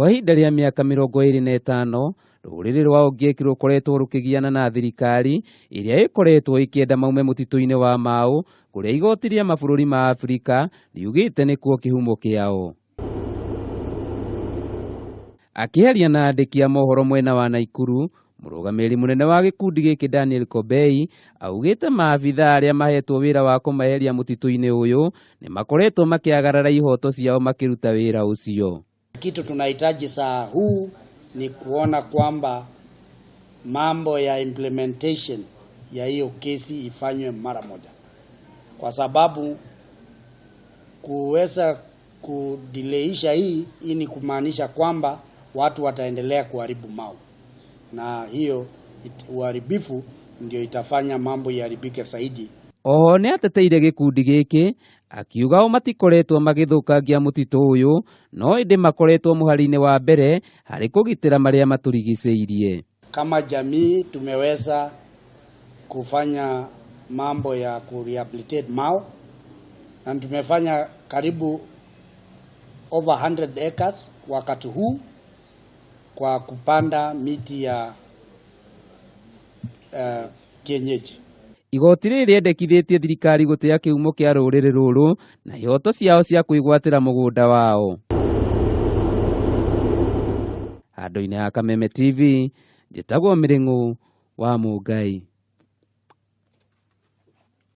Kwa ihinda rĩa mĩaka 25, rũrĩrĩ rwa Ogiek rũkoretwo rũkĩgiana na thirikari ĩrĩa ĩkoretwo ĩkĩenda maume mũtitũ-inĩ wa Mau, kũrĩa igoti rĩa mabũrũri ma Afrika riugĩte nĩkuo kĩhumo kĩao. Akĩaria na andĩki a mohoro mwena wa Naikuru, mũrũgamĩrĩri mũnene wa gĩkundi gĩkĩ Daniel Kobei augĩte maabitha arĩa mahetwo wĩra wa kũmaeheria mũtitũ-inĩ ũyũ nĩ makoretwo makĩagarara ihoto ciao makĩruta wĩra ũcio. Kitu tunahitaji saa huu ni kuona kwamba mambo ya implementation ya hiyo kesi ifanywe mara moja, kwa sababu kuweza kudileisha hii ni kumaanisha kwamba watu wataendelea kuharibu Mau, na hiyo uharibifu ndio itafanya mambo iharibike zaidi. Oho nĩ ateteire gĩkundi gĩkĩ akiuga o matikoretwo magĩthũkangia mũtitũ ũyũ, no ĩndĩ makoretwo mũhari-inĩ wa mbere harĩ kũgitĩra marĩa matũrigicĩirie. Kama jamii tumeweza kufanya mambo ya kurehabilitate Mau na tumefanya karibu over 100 acres wakati huu kwa kupanda miti ya kienyeji. Igoti rĩrĩ rĩendekithĩtie thirikari gũtĩa kĩhumo kĩa rũrĩrĩ rũrũ na ihoto ciao cia kwĩgwatĩra mũgũnda wao. Handũ-inĩ ha Kameme TV, njĩtagwo Mĩrĩng'ũ wa Mũngai.